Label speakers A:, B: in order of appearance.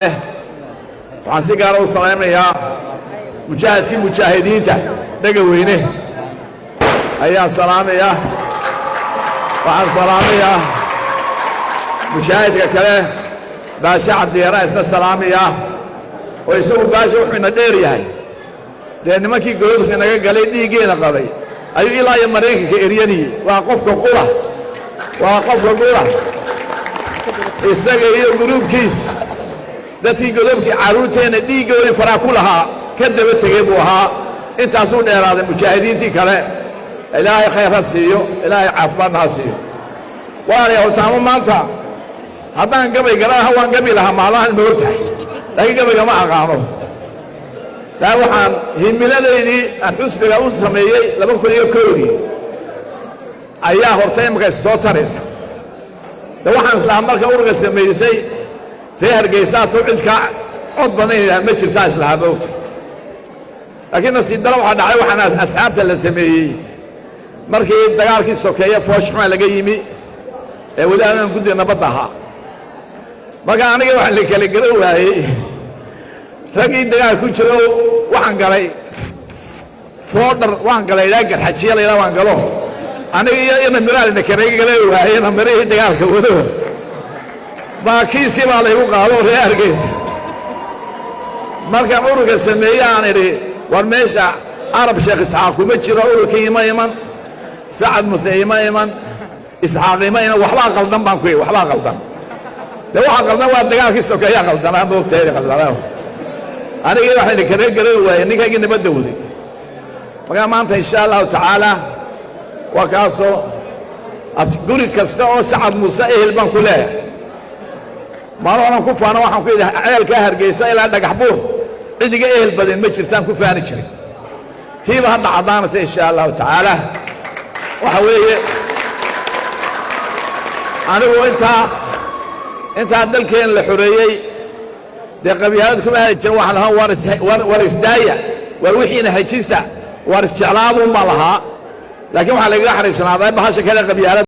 A: Waxaan si gaara u salaymayaa mujaahidkii mujaahidiinta, Dhegaweyne ayaan salaamayaa. Waxaan salaamayaa mujaahidka kale, Baashe Cabdiyara, isna salaamayaa oo isagu Baashe wuxuu ina dheer yahay dee nimankii godadka naga galay, dhiiggeena qabay, ayuu ilaa iyo Maraykanka eryaniyey. Waa qofka qura, waa qofka qura, isaga iyo guruubkiisa dadkii godobkii carruurteenna dhiiggoodii faraa ku lahaa ka daba tegey buu ahaa. Intaasuu dheeraaday mujaahidiintii kale. Ilaahay khayr ha siiyo, Ilaahay caafimaadna ha siiyo. Walaalayaal, hortaamo maanta haddaan gabay galaha waan gabi lahaa maalmahan, ma og tahay, laakiin gabayga ma aqaano. Laa, waxaan himiladaydii aan xusbiga u sameeyey 2001-dii ayaa horta imika is soo taraysa. De waxaan islahaa marka ururka samaysay, reer Hargeysaa to cid kaa cod badanaydaa ma jirtaa, islahaa, ma ogta. Laakiin nasiib daro waxaa dhacday, waxaan asxaabta la sameeyey markii dagaalkii sokeeye fooshxuma laga yimi ee weli aanan guddiga nabadda ahaa. Marka aniga waxaan la kala garan waayey raggii dagaal ku jiro. Waxaan galay folder, waan galay ilaa Garxajiya la ilaa waan galo aniga iyo ina miraalina kala garan waayey, ina mirihii dagaalka wado baa kiiskii baa laygu qaado reer Hargeysa. Markaan ururka sameeye aan idhi, war meesha Arab Sheekh Isxaaq kuma jiro, ururkii ima iman, Sacad Muse ima iman, Isxaaq ima iman, waxbaa qaldan baan ku yidhi, waxbaa qaldan. Dee waxa qaldan waa dagaalkii sokeeyaa qaldanaa, ma ogtahay, qaldanaa. Anigii waxayna kala garan waayey ninkaygii nabadda waday. Markaa maanta, insha Allahu tacaala, waa kaasoo guri kasta oo Sacad Muuse ehel baan ku leeyahay. Maalin oran ku faano, waxaan ku yidhi, ceelkaa Hargeysa ilaa Dhagax Buur cidiga ehel badan ma jirtaan ku faani jiray. Tiiba hadda caddaanaysa, insha Allahu tacaala. Waxa weeye, anigu intaa dalkeen la xoreeyey dee qabyaalad kuma hadi jirin. Waxaan lahaa, war isdaaya, war wixiina hejista, war isjeclaaduun baan lahaa, laakiin waxaa lagaga xariibsanaadaa bahasha kale, qabyaalad.